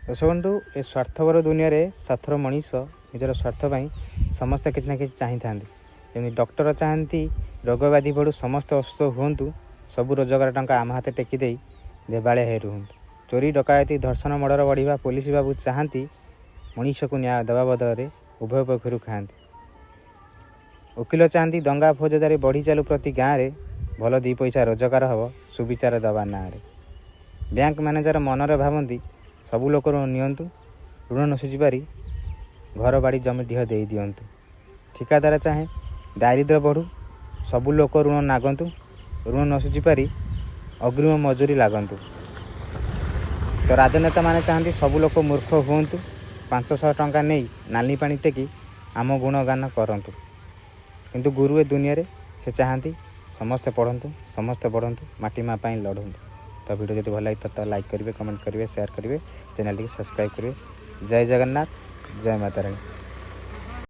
ଦର୍ଶକ ବନ୍ଧୁ, ଏ ସ୍ୱାର୍ଥପର ଦୁନିଆରେ ସାଥର ମଣିଷ ନିଜର ସ୍ୱାର୍ଥ ପାଇଁ ସମସ୍ତେ କିଛି ନା କିଛି ଚାହିଁଥାନ୍ତି। ଯେମିତି ଡକ୍ଟର ଚାହାନ୍ତି ରୋଗ ବ୍ୟାଧି ବଢ଼ୁ, ସମସ୍ତେ ଅସୁସ୍ଥ ହୁଅନ୍ତୁ, ସବୁ ରୋଜଗାର ଟଙ୍କା ଆମ ହାତେ ଟେକି ଦେଇ ଦେବାଳିଆ ହେଇ ରୁହନ୍ତୁ। ଚୋରି, ଡକାୟତି, ଧର୍ଷଣ, ମର୍ଡର ବଢ଼ିବା ପୋଲିସ ବାବୁ ଚାହାନ୍ତି। ମଣିଷକୁ ନ୍ୟାୟ ଦେବା ବଦଳରେ ଉଭୟ ପକ୍ଷରୁ ଖାଆନ୍ତି। ଓକିଲ ଚାହାନ୍ତି ଦଙ୍ଗା ଫୌଜଦାରୀ ବଢ଼ି ଚାଲୁ ପ୍ରତି ଗାଁରେ, ଭଲ ଦୁଇ ପଇସା ରୋଜଗାର ହେବ ସୁବିଚାର ଦେବା ନାଁରେ। ବ୍ୟାଙ୍କ ମ୍ୟାନେଜର ମନରେ ଭାବନ୍ତି ସବୁ ଲୋକ ଋଣ ନିଅନ୍ତୁ, ଋଣ ନ ଶୁଝିପାରି ଘର, ବାଡ଼ି, ଜମି, ଡିହ ଦେଇ ଦିଅନ୍ତୁ। ଠିକାଦାର ଚାହେଁ ଦାରିଦ୍ର୍ୟ ବଢ଼ୁ, ସବୁ ଲୋକ ଋଣ ନାଗନ୍ତୁ, ଋଣ ନ ଶୁଝିପାରି ଅଗ୍ରିମ ମଜୁରୀ ଲାଗନ୍ତୁ। ତ ରାଜନେତାମାନେ ଚାହାନ୍ତି ସବୁ ଲୋକ ମୂର୍ଖ ହୁଅନ୍ତୁ, 500 ଟଙ୍କା ନେଇ ନାଲି ପାଣି ଟେକି ଆମ ଗୁଣଗାନ କରନ୍ତୁ। କିନ୍ତୁ ଗୁରୁ ଏ ଦୁନିଆରେ ସେ ଚାହାନ୍ତି ସମସ୍ତେ ପଢ଼ନ୍ତୁ, ସମସ୍ତେ ବଢ଼ନ୍ତୁ, ମାଟି ମା ପାଇଁ ଲଢ଼ନ୍ତୁ। ତ ଭିଡ଼ିଓ ଯଦି ଭଲ ଲାଗିଥାଏ, ତ ଲାଇକ୍ କରିବେ, କମେଣ୍ଟ କରିବେ, ସେୟାର କରିବେ, ଚ୍ୟାନେଲଟିକୁ ସବସ୍କ୍ରାଇବ୍ କରିବେ। ଜୟ ଜଗନ୍ନାଥ, ଜୟ ମା ତାରିଣୀ।